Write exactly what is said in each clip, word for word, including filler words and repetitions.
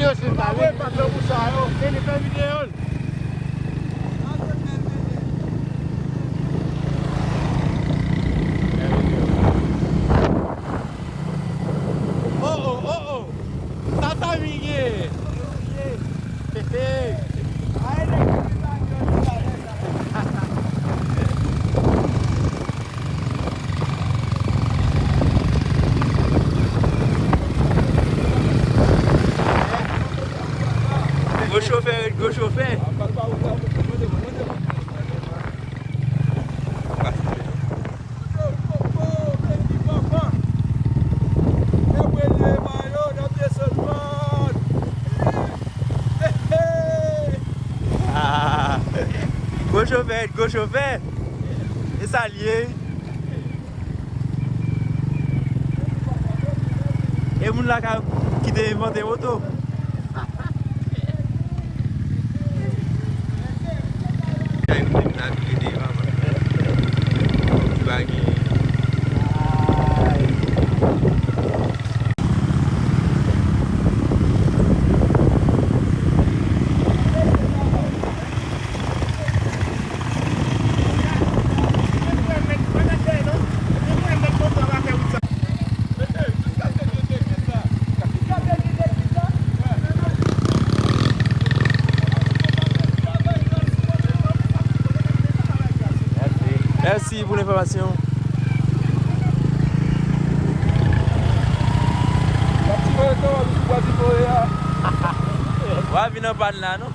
Yo, se pa vre, patron, pou sa, yo. Vini fè videyo l. Oh, oh, oh, oh. Sa, sa, Miguel. Hey, hey. Gwo chofè ret gwo chofè. Ah, gwo chofè ret gwo chofè. E sa l ye. E moun la ka, ki te envante moto. Kay nou te vin abite devan, man. Ti bagay. Mèsi pou lenfòmasyon. W ap vin anpàn la, non?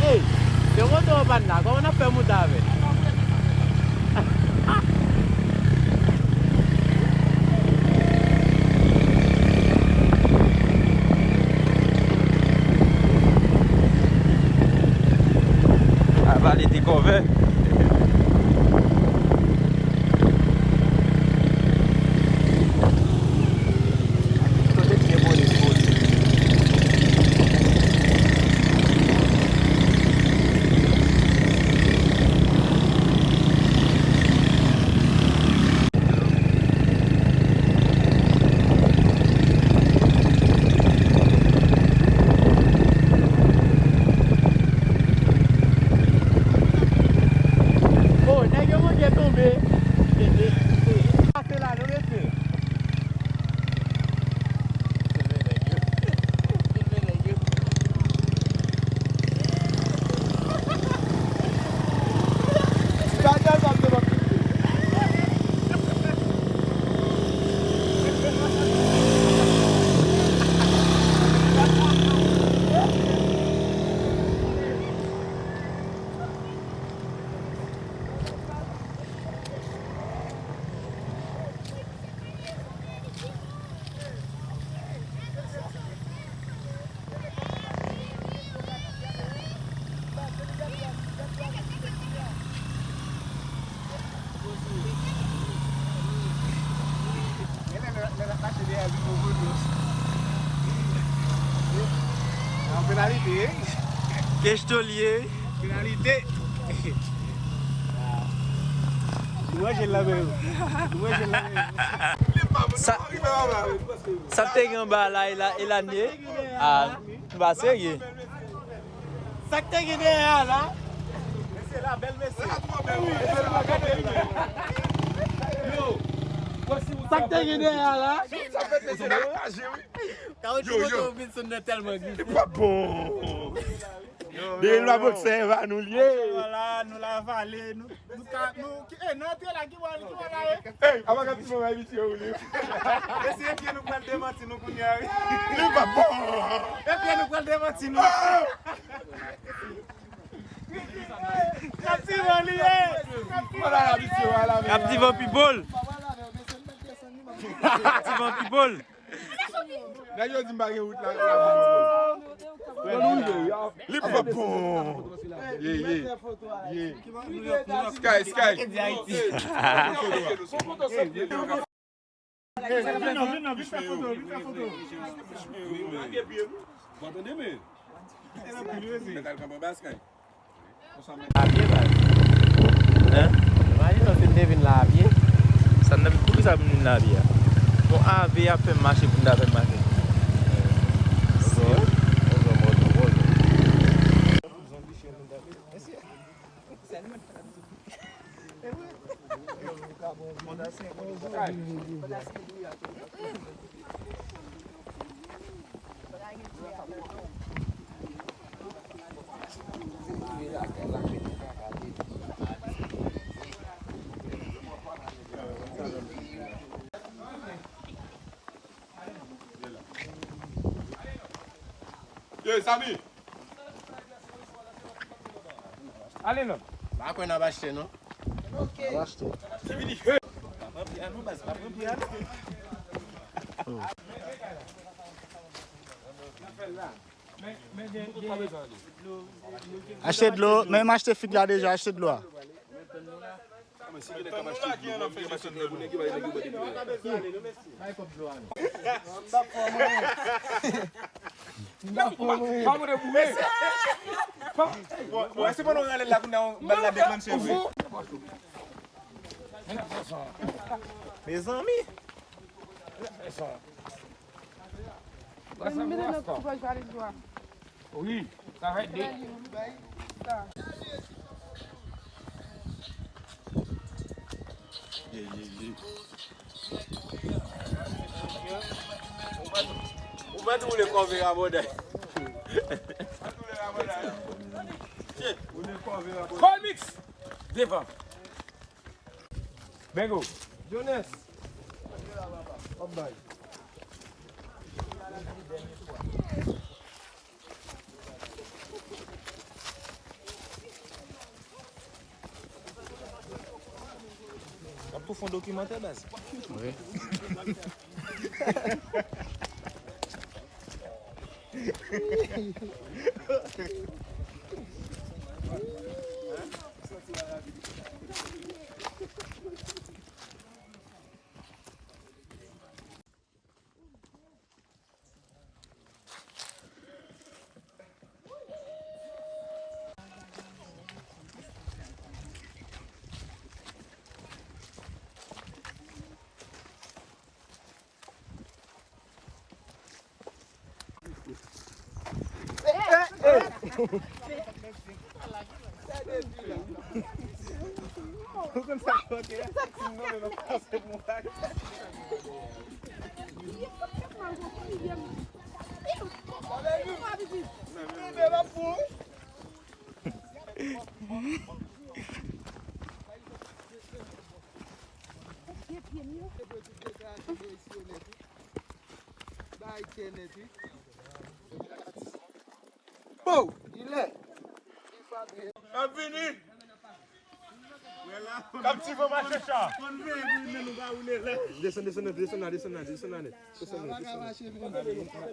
Hey, se moto an pàn la, kòman n ap fè moute avè l? A pale te kòvè. Oh, nèg yo manje tonbe. Pase la, non, mesye. Penalite. Penalite. Nou manje l la menm. Nou manje l la menm. Sa, sa k te gen anba la, e la, e la n ye? Ah, nou pa serye. Sa k te gen dèyè a la? Mesye la, bèl mesye. Sa k te gen dèyè a la? Sa fè mesye la raje, wi. Kawotchou moto Robinson nan tèlman glise. E pa bon. Depi l pa bòksè, e pa nou l ye. Vwala, nou la vale, nou, nou ka, nou, eh, nan antre la, ki bò, ki bò la ye? Ey, apa ka ti mwen abitye ou li? E se pye nou pral demanti nou kounye a, wi. Li pa bon. E pye nou pral demanti nou. Captivant li ye. Captivant people. Captivant people. Nèg yo di m pa gen wout la. Li pa bon. Ye, ye, ye. Sky, Sky. Vin non, vin non, vin fè foto, vin fè foto. Ou pa tande, men. Mèt al kanpe bas, Sky. Apye, baz. Hein? Imajine w si m te vin la apye. Sa n ap, poukisa pou n vin la apye a? Bon, A V ap fè m mache pou n ta fè m mache. Ye, Samy! Ale non. Pa kwè n ap achte non. N ap achte. Ti vini. Pa pran pye a non, baz, pa pran pye a non. Achte dlo, men m achte fig la deja, achte dlo a. Bon, bon, se pandan w rale la kounye a, bal la deklanche vre. Mezanmi. Wi, sa fè de. Ou pa tou woule kòve rabòday. Kòl miks. Devan. Bengo. Jones. Wap bay. W ap tou fè yon dokimantè, baz. Wi. Bay tè nèt, wi. Pow! Ilè! N ap vini! Kaptiv an mache cha! Desann, desann, desann la, desann la, desann la nèt. Desann la, desann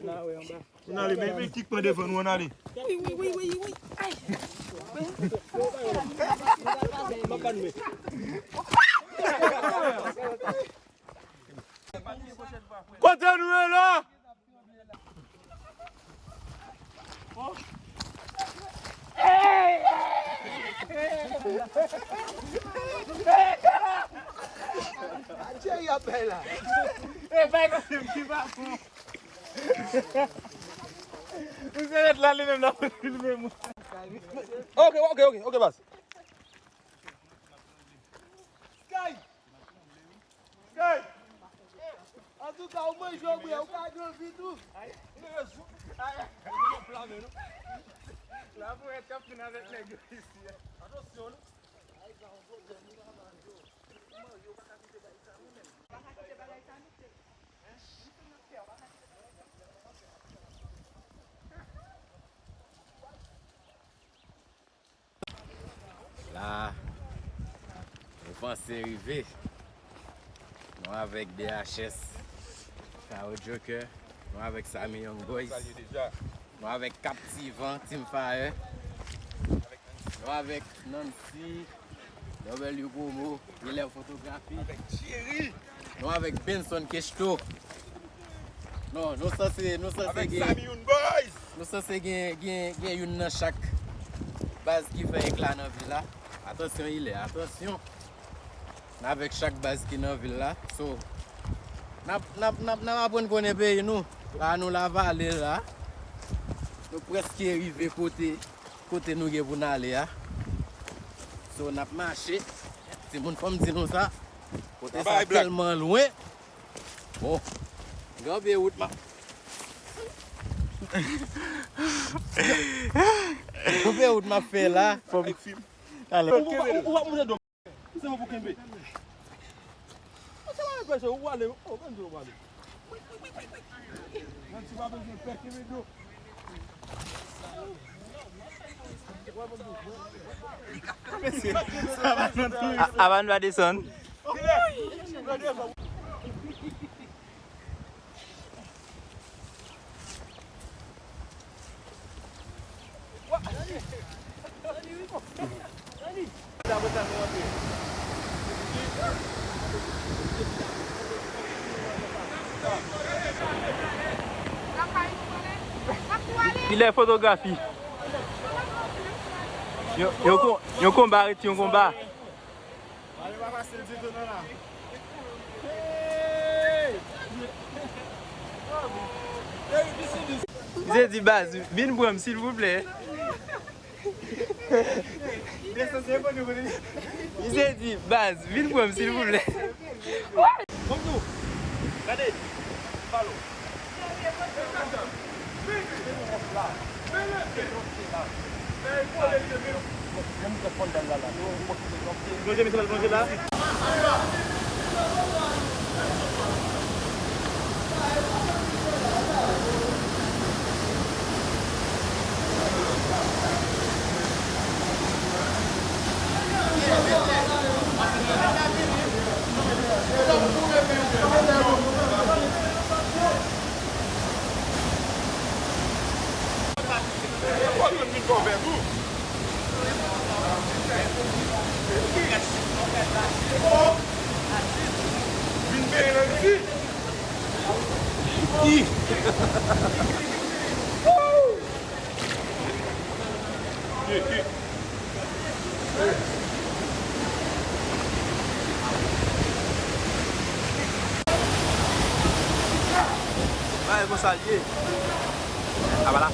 la. N ale, men, men kik pran devan nou, ann ale. Wi, wi, wi, wi, wi. Ay. Kote nou ye la? Adje, y ap bay la. E bay kote m ki pa bon. Misye ret la li menm la pou l filme mwen. Ok, ok, ok, ok, baz. Sky! Sky! Antouka, ou manje, ou bwè, ou ka gen anvi tou. La pou ret k ap fin avèk nèg yo isi a. Atansyon, non. La, nou panse rive. Nou avèk D H S, Karo Joker. Nou avèk Samy Young Boys. Nou avèk Kaptivan, Team Fire. Nou avèk Nancy, W Promo, Elèv Fotografi. Avèk Thierry. Nou avèk Benson Kesto. Non, nou sanse, nou sanse gen, nou sanse gen, gen, gen youn nan chak baz ki fè ekla nan vil la. Atansyon, Ilè, atansyon. N avèk chak baz ki nan vil la. So, N ap, n ap, n ap, n ap aprann konnen peyi nou. La nou Lavale la. Nou prèske rive kote, kote nou gen pou n ale a. So, n ap mache. Timoun, fò m di nou sa. Kote sa tèlman lwen. Bon. Gen yon pye wout m ap. Yon pye wout m ap fè la. Fò m. Talè. Ou, ou, ou, ou, ou, Se mwen pou kenbe. Ou se mwen pèse, ou ale, oh, men ou ale. Nan ti pa bezwen pè kenbe do. Avan nou desann. Kilè fotografi. Yon, yon kon-, yon konba rete yon konba. Misye di, baz, vin pran m, silvouplè. Misye di, baz, vin pran m, silvouplè. Gade, palo. Plonje, mesye, plonje la. Bagay konsa l ye. Apa la.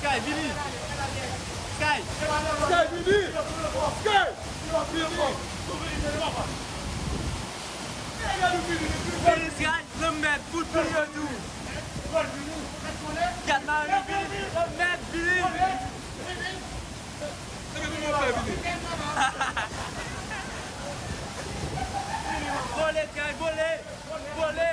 Sky, vini! Sky! Sky, vini! Sky! Vini! Vini, Sky! Lanmèd, fout vini yo tou! Gad mari vini! Lanmèd, vini! Vole, Sky, vole! Vole!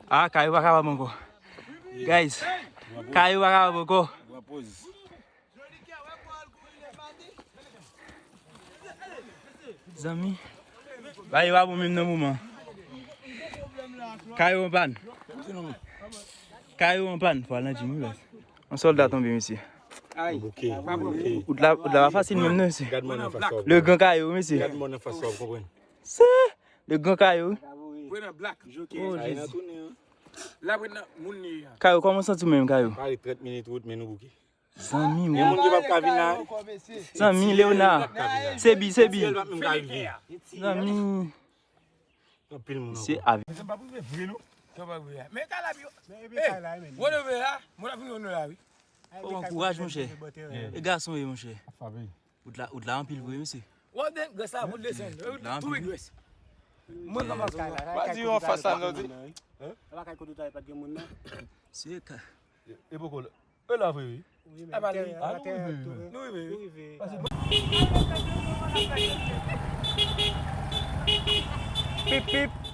Ah, kay yo pa kapab ankò. Guys, kay yo pa kapab ankò. Zanmi, bagay yo pa bon menm nan moman. Kayo an pàn. Kayo an pàn. Fò al nan gym, wi, baz. Yon sòlda tonbe, mesye. Bouke, bouke. Wout la, wout la pa fasil menm, non, mesye. Gad mwen nan fas la. Le gran Kayo, mesye. Gad mwen nan fas la, w konprann. Se le gran Kayo. Pran nan blak. Oh, Jezi. La pran nan moun li a. Kayo, kòman w santi w menm, Kayo? Pale trant minit wout, men nou bouke. Zanmi, gen moun ki p ap ka vin la. Zanmi, Léonard. Sebi, Sebi. Zanmi. Anpil moun. Se avi. Sa pa prive vre, non. Sa pa prive. Men kay la, yo. Hey, wòdòb la, mwen la vin yon la, wi. Oh, ankouraj, monchè. E gason, e, monchè. Wout la, wout la anpil vre, mesye. Wòdòb, grès la, pou desann. Wout la anpil vre. Mwen nan mason. Pa di yon fas la, non, di. Hein? Apa kay kote w travay pa t gen moun, non? Se ka. E poko la. E la vre, wi. Wi, men, ah, ba, tè, wi. Ah, nou rive, wi. Nou rive, wi. Pip, pip.